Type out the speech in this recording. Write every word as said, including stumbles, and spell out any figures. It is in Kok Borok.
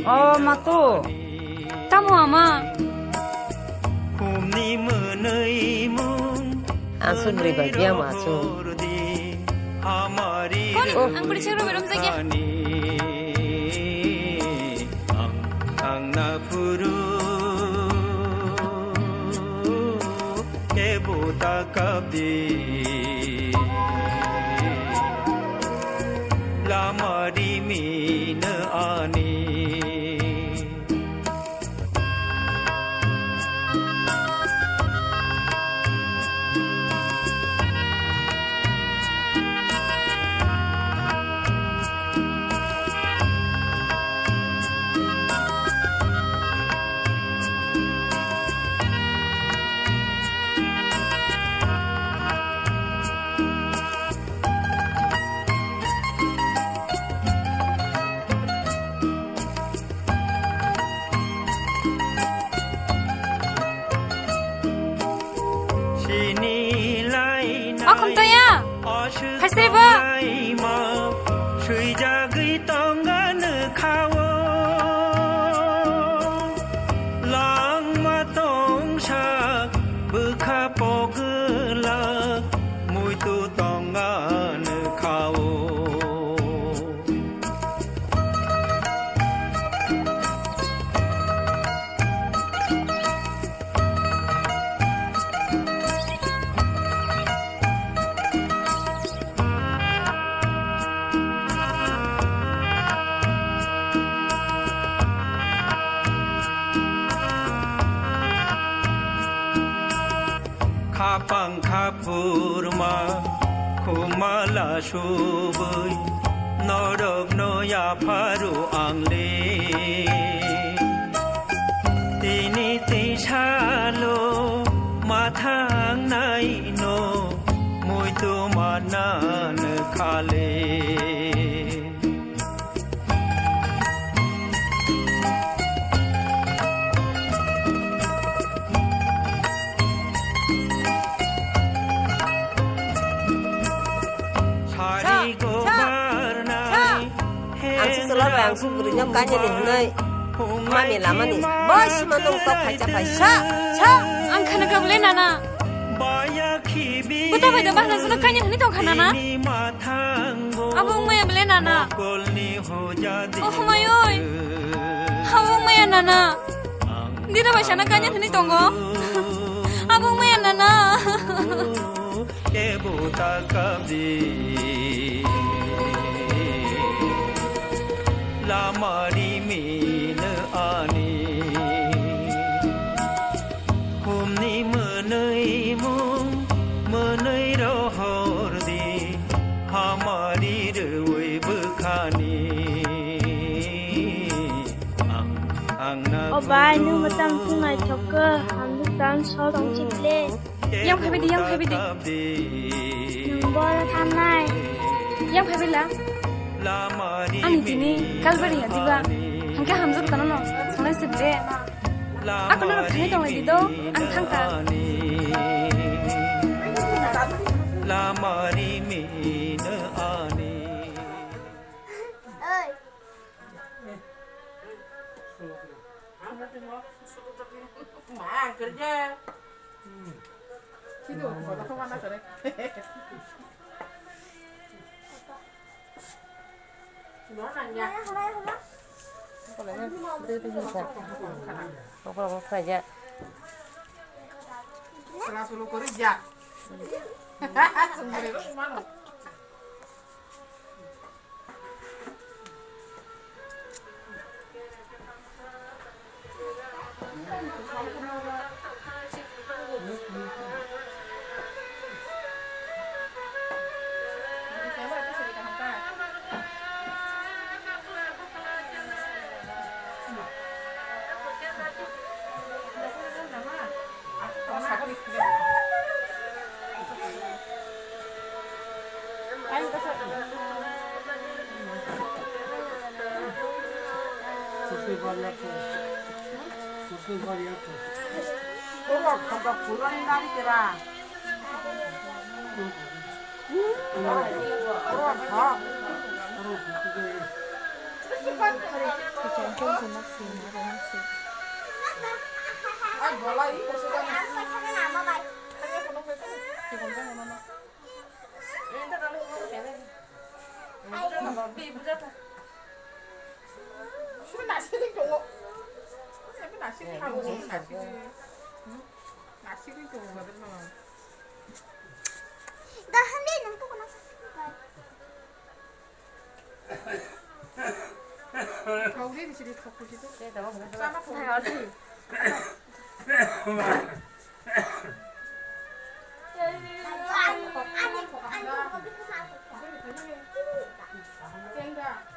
O mato, tamo ama? Ang sugri bai biang ma sung. Koni, ang kuri chero berom jagya. Ang, ang na phuru kebo ta kabdi lama rimina ani. Akhum toya. Haisre ba. Swijagwi tongani khao. Langma tongsa bwkha pogwlak muitu tongani khao. Khapang khaphurma khumala subui norokno yapharu angle. Tini tisalo mathang naino muitu manan khale. Ang su chwla bai ang su bwrwi no kanya ni hwnwi mami lamani bo sima nung tok phaisa phai sa sa. Ang khana ka bwle nana. Buta bai da bahna jano kanya hwnwi tong kha nana. Abo wngmaya bwle nana. Oh my oi. Abo wngmaya nana. Dida bai sana kanya hwnwi tongo. Abo wngmaya nana. Kebo ta kabdi lama rimina ani. Humni mwnwi mung mwnwi rohor di hamari rwi bwkhani. Ang, ang na. O bai, nung mwtang thung naithok khe, ang bwkang sor tong chikle. Yang phaibai di, yang phaibai di. Nwng boro thangnai. Yang phaibai la. Ani tini kalbari ya diba. Hangke hamjak tano no. Sonai sibde. Ako no thani tong di do. Ang thangka. Lamari mina ani. Ma, kerja. Sino, kota kemana sore? Mana ya? Apa lagi? Apa lagi? Salah solo kerja. Sendiri mana? Sini nasi ni tongo. Sini nasi ni tongo. Nasi ni tongo. Dah, handi nang tu kena. Kau ni di sini fokus itu. Sama fokus. Anda.